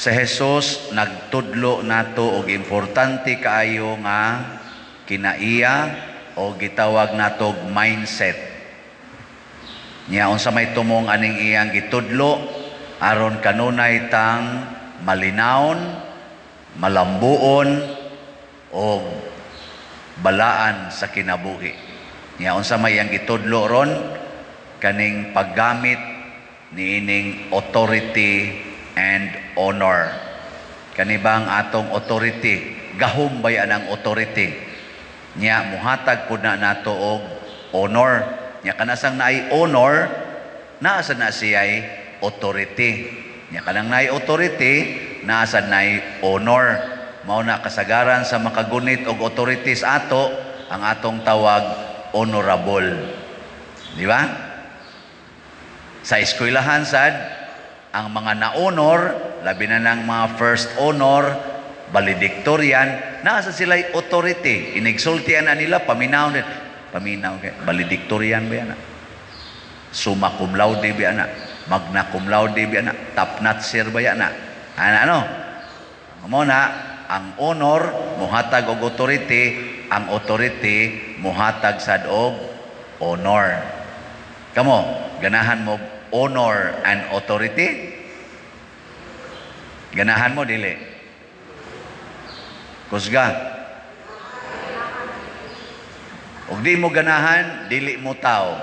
Sa Jesus nagtudlo nato og importante kaayo nga kinaiya o gitawag natog mindset. Nya unsa may tumong aning iyang gitudlo aron kanunay tang malinawon, malambuon og balaan sa kinabuhi. Nya unsa may iyang gitudlo ron? Kaning paggamit niining authority and honor. Kani bang atong authority? Gahom ba yan ang authority? Nya muhatag pud na nato og honor. Nya kanasang naay honor, naa sa na siya'y authority. Nya kanang naay authority, naa sa naay honor. Mao na kasagaran sa makagunit og authorities ato, ang atong tawag honorable. Di ba? Sa eskwelahan sad, ang mga na-honor, labi na ng mga first honor, valedictorian, naa sa sila'y authority. Inigsultian na nila, paminaw din. Paminaw kay valedictorian ba yan? Summa cum laude ba yan? Magna cum laude ba yan? Top notcher ba yan? Ano, ano? Mao na, ang honor, muhatag og authority, ang authority, muhatag sad og honor. Kamo, ganahan mo honor and authority? Ganahan mo, dili? Kusga. Ug di mo ganahan, dili mo tao.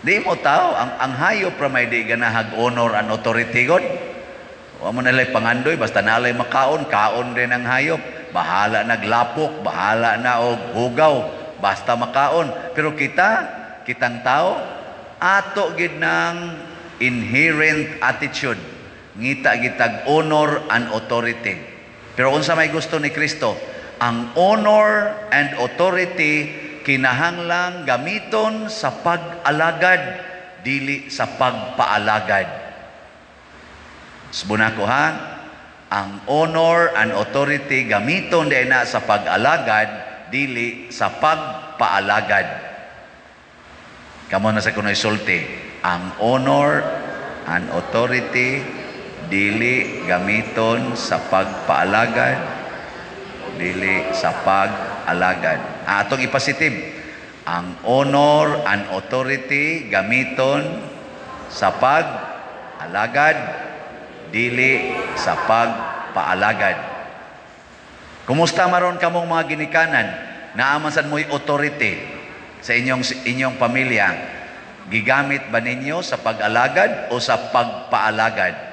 Di mo tao, ang hayop ra may di ganahag honor and authority god. Wa mo nalay pangandoy, basta nalay makaon, kaon din ang hayop. Bahala naglapok, bahala na og hugaw, basta makaon. Pero kita, kitang tao, ato gid ng inherent attitude. Ngita gitag honor and authority. Pero unsa may gusto ni Kristo? Ang honor and authority kinahanglang gamiton sa pag-alagad, dili sa pagpaalagad. Subuna ko ha, ang honor and authority gamiton di na sa pag-alagad, dili sa pagpaalagad. Kamo na sa kuno'y sulti, ang honor and authority dili gamiton sa pagpaalagad, dili sa pag-alagad. Atong ipasitib, ang honor and authority gamiton sa pag-alagad, dili sa pagpaalagad. Kumusta maron kamong mga ginikanan? Naa man sad mo'y authority sa inyong inyong pamilya. Gigamit ba ninyo sa pag-alagad o sa pagpaalagad?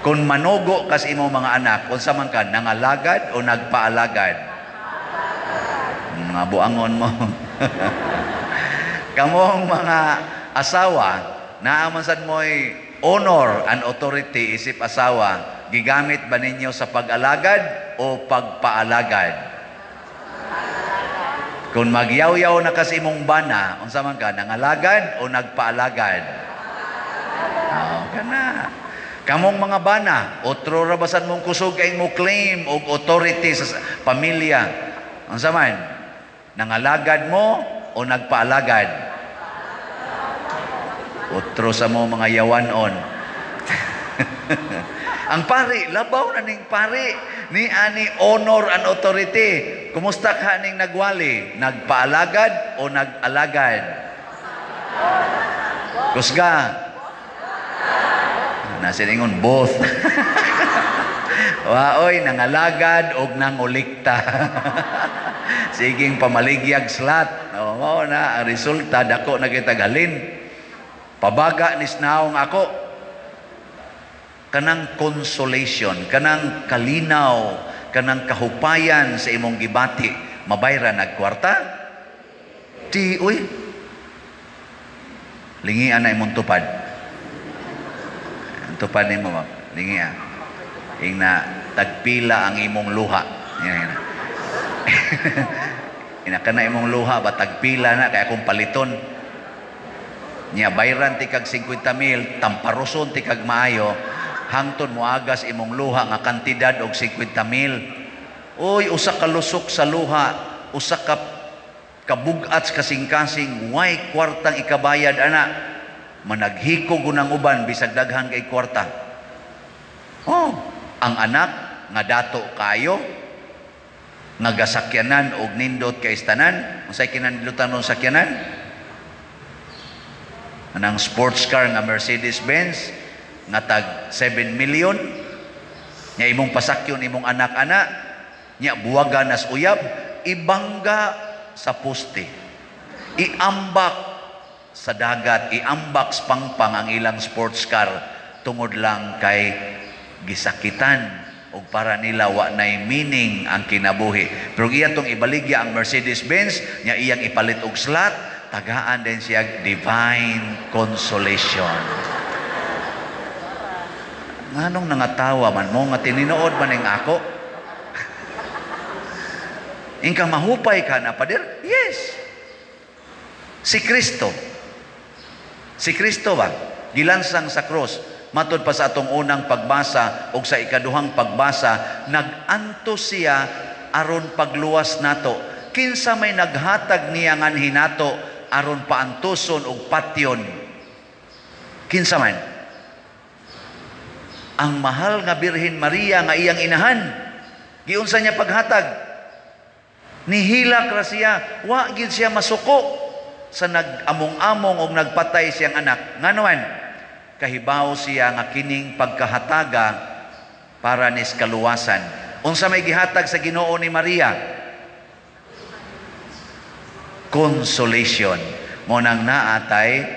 Kung manugo ka sa imong mga anak, unsa man ka, nangalagad o nagpaalagad? Mga buangon mo. Kamong mga asawa, naa man sad mo'y honor and authority isip asawa, gigamit ba ninyo sa pag-alagad o pagpaalagad? Kung magyaw-yaw na kasi imong bana, unsa man ka, nangalagad o nagpaalagad? Oh, kana. Kamong mga bana, otro ra basan mong kusog kay mo claim og authority sa pamilya. Unsa man? Nangalagad mo o nagpaalagad? Otro sa mo mga yawanon. Ang pari, labaw na ning pari ni ani honor and authority. Kumusta ka ning nagwali? Nagpaalagad o nag-alagad? Kusga. Nasiningon both. Waoy, nangalagad og nangulikta. Siging pamaligyag slat. O, mao na ang resulta, dako na kita galin. Pabaga ni naong ako. Kanang consolation, kanang kalinaw, kanang kahupayan sa imong gibati, mabayra nagkwarta? Di, uy. Lingian na imong tupad. Ang tupad nimo, ma'am. Lingia. Ingna, tagpila ang imong luha. Yan, yan. Ina ka na imong luha ba tagpila na kaya akong paliton. Nya bayran ti kag 50 mil, tamparuson ti kag maayo, hangtod moagas imong luha nga kantidad og 50 mil. Uy, usa ka lusok sa luha, usa ka kabugat sa kasing-kasing, way kwartang ikabayad ana. Managhikog ng uban bisag daghan kay kwarta. Oh, ang anak nga dato kayo nga gasakyanan og nindot kay tanan, unsay kinandutan ng sakyanan? Anang sports car nga Mercedes-Benz nga tag 7 million nya imong pasakyon imong anak-anak nya buwagan nas uyab, ibangga sa poste, iambak sa dagat, iambak sa pangpang ang ilang sports car tungod lang kay gisakitan og para nila wa nay meaning ang kinabuhi. Pero iya tong ibaligya ang Mercedes-Benz nya iyang ipalit og slot, tagaan din siya divine consolation. Nganong nangatawa man mo nga tininood man ning ako? Ingka mahupay ka na, pader? Yes. Si Kristo. Si Kristo ba? Gilansang sa cross. Matod pa sa atong unang pagbasa o sa ikaduhang pagbasa, nag-antos siya aron pagluwas nato. Kinsa may naghatag niya nganhi nato aron paantuson og patyon? Kinsa man? Ang mahal nga Birhen Maria nga iyang inahan. Giunsa niya paghatag? Nihilak ra siya, wa gid siya masuko sa nag-among-among og nagpatay siyang anak. Ngano man? Kahibaw siya nga kining pagkahataga para nis kaluwasan. Unsa may gihatag sa Ginoo ni Maria? Consolation. Mo nang naatay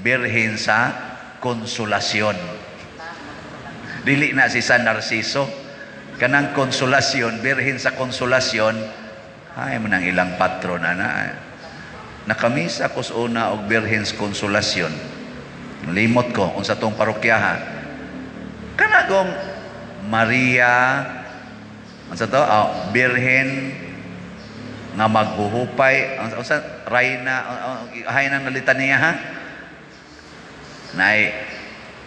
birhen sa konsolasyon. Dili na si San Narciso. Kanang konsolasyon, birhen sa konsolasyon, ay mo nang ilang patron ana. Nakamisa ko sa una og birhen sa konsolasyon. Limot ko unsa tong parokyaha. Kanagong Maria unsa to? Oh, birhen nga maghuhupay, unsa rayna, hay nang litaniya ha? Nay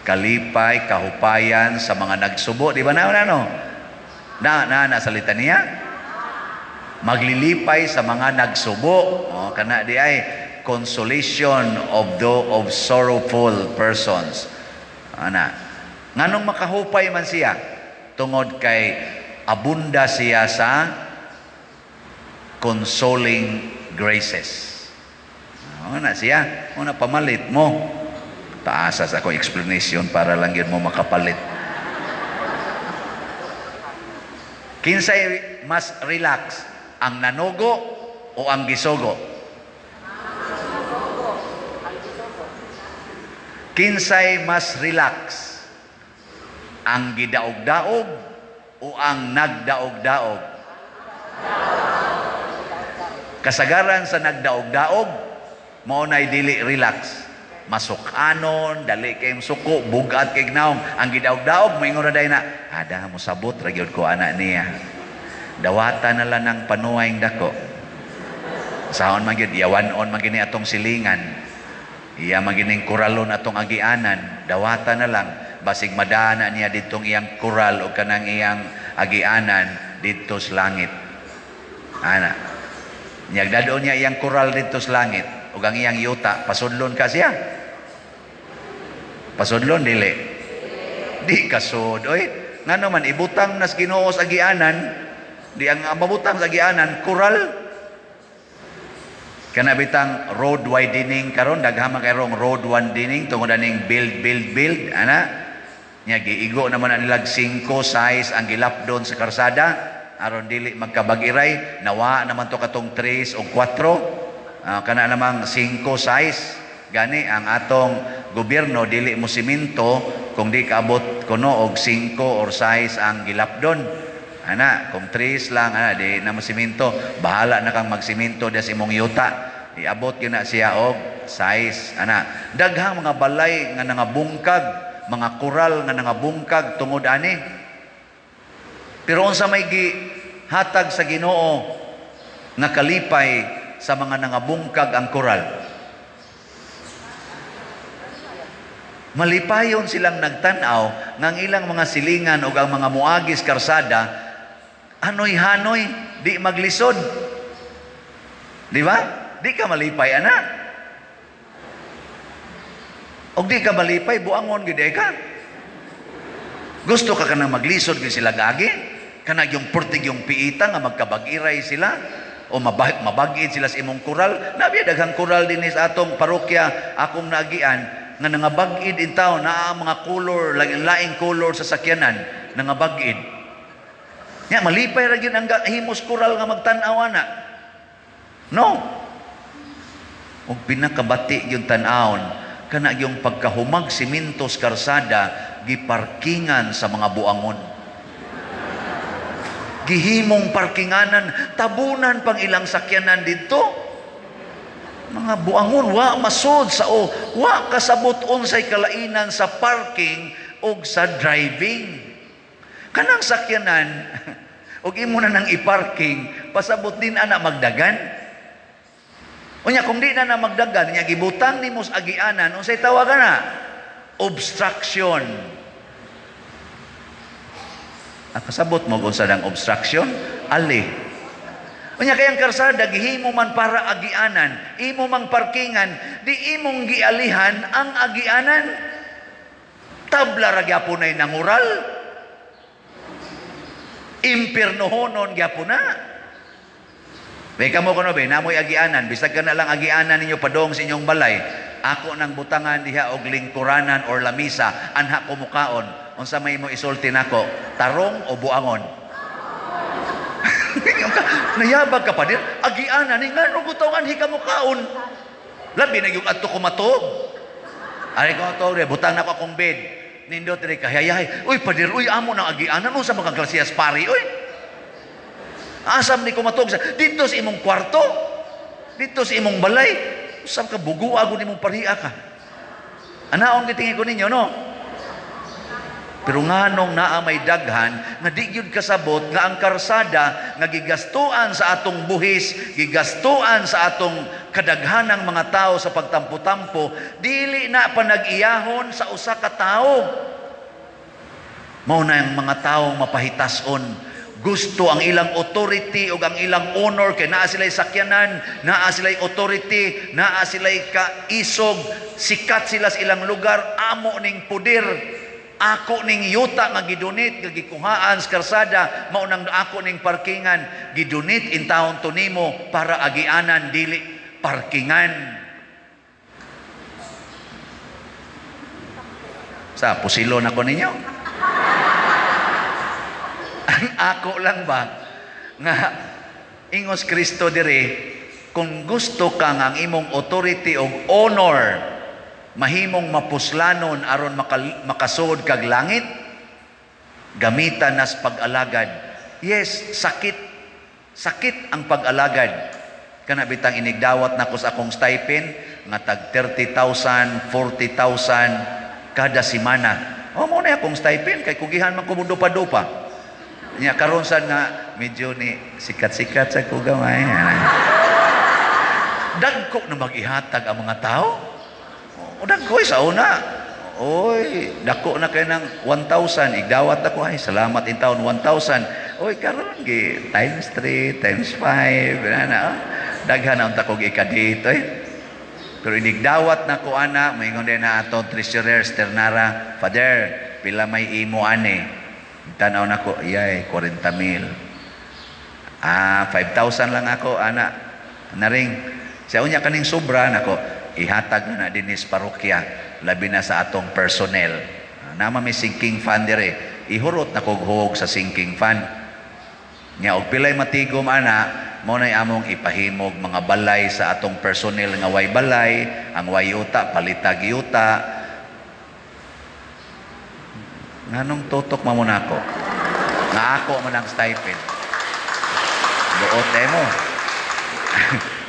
kalipay, kahupayan sa mga nagsubo, di ba na no? Na na na sa litaniya? Maglilipay sa mga nagsubo. Oh, kana di ay consolation of the of sorrowful persons. Ana. Nganong makahupay man siya? Tungod kay abunda siya sa consoling graces. Ana siya, una pamalit mo. Taasa sa akong explanation para lang yun mo makapalit. Kinsay mas relax, ang nanugo o ang gisugo? Kinsay mas relax, ang gidaog-daog o ang nagdaog-daog? Kasagaran sa nagdaog-daog, mao nay dili relax. Masukanon, dali kay suko, bugat kay gnaong. Ang gidaog-daog, moingon ra day na, ada mo sabot ra gyud ko ana niya. Dawata na lang ng panuwayng dako. Sahon man gyud, yawan-on man gini atong silingan. Iya man gining kuralon atong agianan, dawata na lang. Basig madana niya ditong iyang kural o kanang iyang agianan didto sa langit. Ana. Niyagdadon niya iyang kural didto sa langit ug ang iyang yuta, pasudlon ka siya. Pasudlon dili. Di kasud oy. Ngano man ibutang nas Ginoo sa agianan, di ang mabutang sa agianan kural. Kana bitang road widening karon, daghan man kayrong road widening tungod aning build build build ana. Nya giigo naman ang nilag 5 size ang gilapdon sa karsada aron dili magkabag-iray. Nawa naman to katong 3 o 4, kana namang 5 size. Gani ang atong gobyerno dili mo simento kung di kaabot kuno og 5 or size ang gilapdon. Ana, kung 3 lang ana di na mo simento, bahala na kang magsimento des imong yuta. Iabot gyud na siya og size ana. Daghang mga balay nga nangabungkag, mga kural nga nangabungkag tungod ani. Pero unsa may gihatag sa Ginoo nga kalipay sa mga nangabungkag ang kural? Malipayon silang nagtan-aw ng ilang mga silingan o ang mga muagis karsada, hanoy-hanoy, di maglisod. Di ba? Di ka malipay, ana. Og di ka malipay, buangon gid ka. Gusto ka kanang maglisod gyud sila gagi? Kanang yung pertig yung piita nga magkabag-iray sila o mabag-id sila sa imong kural. Nabi daghang kural dinhi sa atong parokya akong naagian nga nangabag-id in town, naa mga color, laing color sa sakyanan, nangabag-id. Nya malipay ra gyud ang himos kural nga magtan-aw ana. No. Ug pinakabati gyud tan-awon kana yung pagkahumag simintos karsada giparkingan sa mga buangon. Gihimong parkinganan, tabunan pang ilang sakyanan didto. Mga buangon, wa masud sa o, wa kasabot unsay kalainan sa parking og sa driving. Kanang sakyanan og imo na nang iparking, pasabot din ana magdagan. Unya kung di na na magdagan, nya gibutang nimo sa agianan, unsay tawagan na? Obstruction. Ah, kasabot mo kung sa dang obstruction? Ali. Unya kayang karsada gihimo man para agianan, imo mang parkingan, di imong gialihan ang agianan. Tabla ra gyapon ay nangural. Impirnohonon gyapon na. May kamo kuno be, namoy agianan, bisag ka na lang agianan ninyo padong sa inyong balay. Ako nang butangan diha og lingkuranan or lamisa, anha ko mukaon. Unsa may mo isulti nako, tarong o buangon? Nayabag ka pa din, agianan ni ngano butaw anhi ka mukaon. Labi na yung adto ko matog. Ari ko to, butang nako akong bed. Nindot diri kahayahay. Uy padir, uy amo nang agianan unsa man kang klasiyas pari, uy. Asam ni kumatog sa dito sa imong kwarto, dito sa imong balay, usam ka bugo agud imong pariha ka. Anaon gitingi ko ninyo, no? Pero nganong naa may daghan nga di gyud kasabot nga ang karsada nga gigastuan sa atong buhis, gigastuan sa atong kadaghanang mga tao sa pagtampo-tampo, dili na panag-iyahon sa usa ka tawo. Mao na ang mga tawo mapahitason. Gusto ang ilang authority o ang ilang honor kay naa sila'y sakyanan, naa sila'y authority, naa sila'y kaisog, sikat sila sa ilang lugar, amo ning puder, ako ning yuta nga gidunit, nga gikuhaan sa karsada, mao nang ako ning parkingan, gidunit in taon to nimo para agianan dili parkingan. Sa pusilo na ko ninyo. Ang ako lang ba nga ingos Kristo dire, kung gusto ka nga ang imong authority og honor mahimong mapuslanon aron makasuod kag langit, gamitan nas pag-alagad. Yes, sakit. Sakit ang pag-alagad. Kana bitang inigdawat nako sa akong stipend nga tag 30,000, 40,000 kada semana. O mo na akong stipend kay kugihan man ko dupa-dupa. Nya karon sad nga medyo ni sikat-sikat sa ko gamay. Dagko na mag-ihatag ang mga tao. O dagko sa una. Oy, dako na kay ng 1,000, igdawat ako ay salamat in taon 1,000. Oy karon gi times 3, times 5, na. Daghan na unta kog ikadito eh. Pero inigdawat na ko ana, moingon din na ato treasurer Sternara, Father, pila may imo ani. Tanaw na ko, iyay, 40,000. Ah, 5,000 lang ako, ana. Naring. Sa unya kaning sobra nako, ihatag na na dinis parokya, labi na sa atong personnel. Nama may sinking fund dire, ihurot na kog huog sa sinking fund. Nya og pilay matigom ana, mao nay among ipahimog mga balay sa atong personnel nga way balay, ang way yuta palitag yuta. Nganong tutok man mo nako? Nga ako man ang stipend. Buot mo.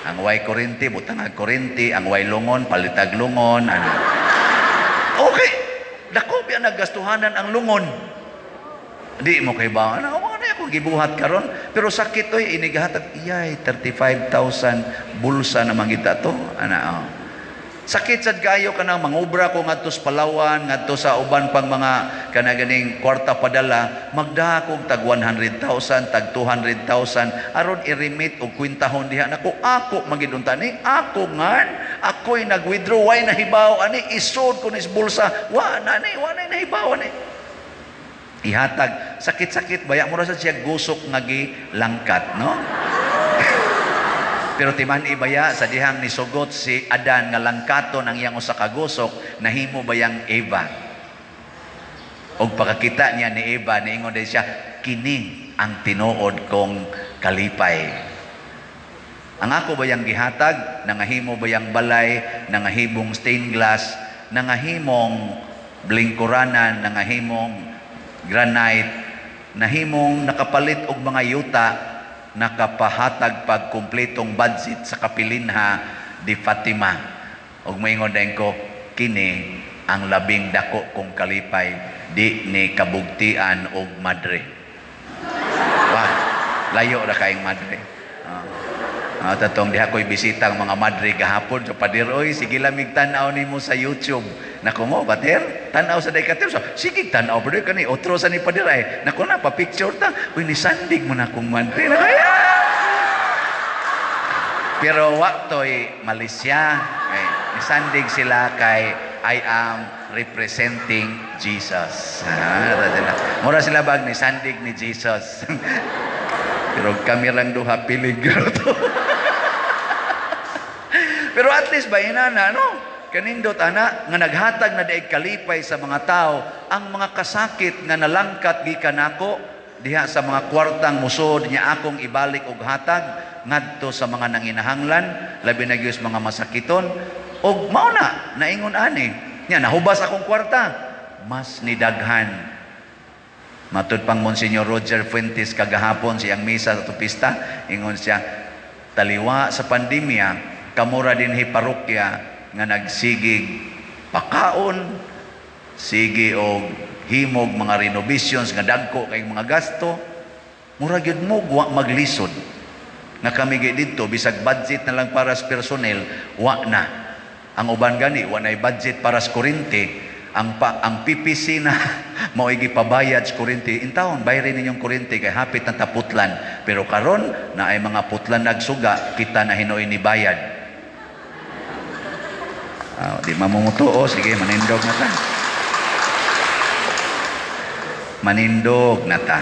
Ang way kurinti, butang ang kurinti, ang way lungon, palitag lungon, ano. Okay. Dako biya naggastuhanan ang lungon. Di mo kay ba? Ano na ako gibuhat karon, pero sakit oy inigahatag iyay 35,000 bulsa na mangita to. Ana oh. Sakit sad kayo kanang mangubra ko ngadto sa Palawan, ngadto sa uban pang mga kana ganing kwarta padala, magdaha kog tag 100,000, tag 200,000 aron i-remit og kwintahon diha nako. Ako magid unta ni, ako ngan Ako'y nag-withdraw, way nahibaw ani, isod ko ni bulsa, wa na ni, wa na nahibaw ani. Ihatag, sakit-sakit baya mo ra sa siya gusok nga gilangkat, no? Pero timan ibaya sa dihang nisugot si Adan nga langkaton ang iyang usa ka gusok, nahimo bayang Eva. Og pagkakita niya ni Eva, niingon din siya, kini ang tinuod kong kalipay. Ang ako bayang gihatag, nangahimo bayang balay, nangahimong stained glass, nangahimong blingkuranan, nangahimong granite, nahimong nakapalit og mga yuta, nakapahatag pag kumpletong budget sa kapilinha di Fatima. Og moingon din ko, kini ang labing dako kong kalipay, di ni kabugtian og madre. Wah, layo ra kaayong madre. Tatong diha ko'y bisita ang mga madre gahapon. So, pader, oy, sige lamig tan-aw nimo sa YouTube. Nako mo, pader, tan-aw sa day kater. So, sige, tan-aw, pader, kani, otro sa ni pader ay. Nako na, pa-picture ta. Uy, ni sandig mo na kong madre. Nako, pero wakto'y malisya. Okay. Nisandig sila kay I am representing Jesus. Sila. Mura sila bag ni sandig ni Jesus. Pero kami lang duha peligro to. Pero at least ba inana, no? Kanindot ana nga naghatag na daig kalipay sa mga tao ang mga kasakit nga nalangkat gikan nako diha sa mga kwartang musod niya akong ibalik og hatag ngadto sa mga nanginahanglan, labi na gyud mga masakiton, og mao na naingon ani nya nahubas akong kwarta mas nidaghan. Matud pang Monsignor Roger Fuentes kagahapon siyang misa sa tupista, ingon siya, taliwa sa pandemya, kamura dinhi parokya nga nagsigig pakaon, sige og himog mga renovations nga dagko kay mga gasto, mura gyud mo wa maglisod. Nga kami gyud didto bisag budget na lang para sa personnel, wa na. Ang uban gani wa nay budget para sa kuryente. Ang PPC na mao'y gipabayad sa kuryente. Intawon bayarin ninyong kuryente kay hapit na taputlan. Pero karon na ay mga putlan nagsuga, kita na hinuoy ni bayad. Di mamumutuo, sige manindog na ta. Manindog na ta.